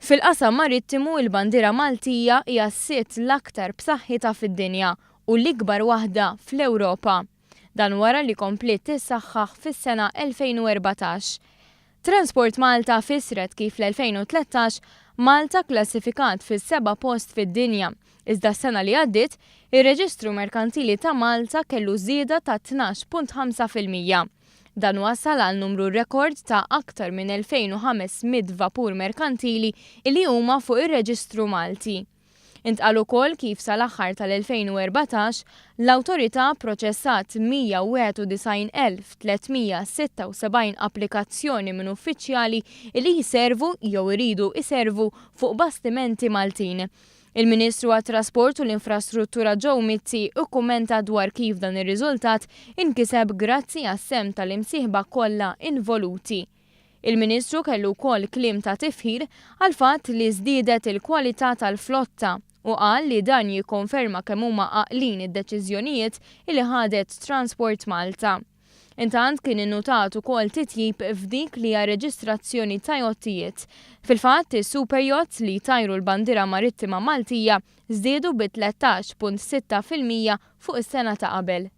Fil-qasam marittimu, il-bandiera Maltija hija s-sitt l-aktar b'saħħitha fid-dinja u l-ikbar waħda fl-Ewropa. Dan wara li kompliet tissaħħaħ fis-sena 2014. Transport Malta fissret kif fl-2013 Malta kklassifikat fis-seba' post fid-dinja, iżda s-sena li għaddiet, ir-Reġistru Merkantili ta' Malta kellu żieda ta' 12.5%. Dan wassal għal numru rekord ta' aktar minn 2,500 vapur merkantili li huma fuq ir-reġistru Malti. Intqal ukoll kif sal-aħħar tal-2014, l-Awtorità pproċessat 191,376 applikazzjoni minn uffiċjali li jservu jew iridu jservu fuq bastimenti Maltin. Il-Ministru għat-Trasport u l-Infrastruttura Joe Mizzi kkummenta dwar kif dan ir-riżultat inkiseb grazzi għas-sehem tal-imsieħba kollha involuti. Il-Ministru kellu wkoll kliem ta' tifħir għall-fatt li żdiedet il-kwalità tal-flotta u qal li dan jikkonferma kemm huma għaqlin id-deċiżjonijiet li ħadet Transport Malta. Intant kien innutat ukoll titjib f'dik li hija reġistrazzjoni ta' jottijiet. Fil-fatt, is-super yachts li jtajru l-bandiera marittima Maltija żdiedu bi 13.6% fuq is-sena ta' qabel.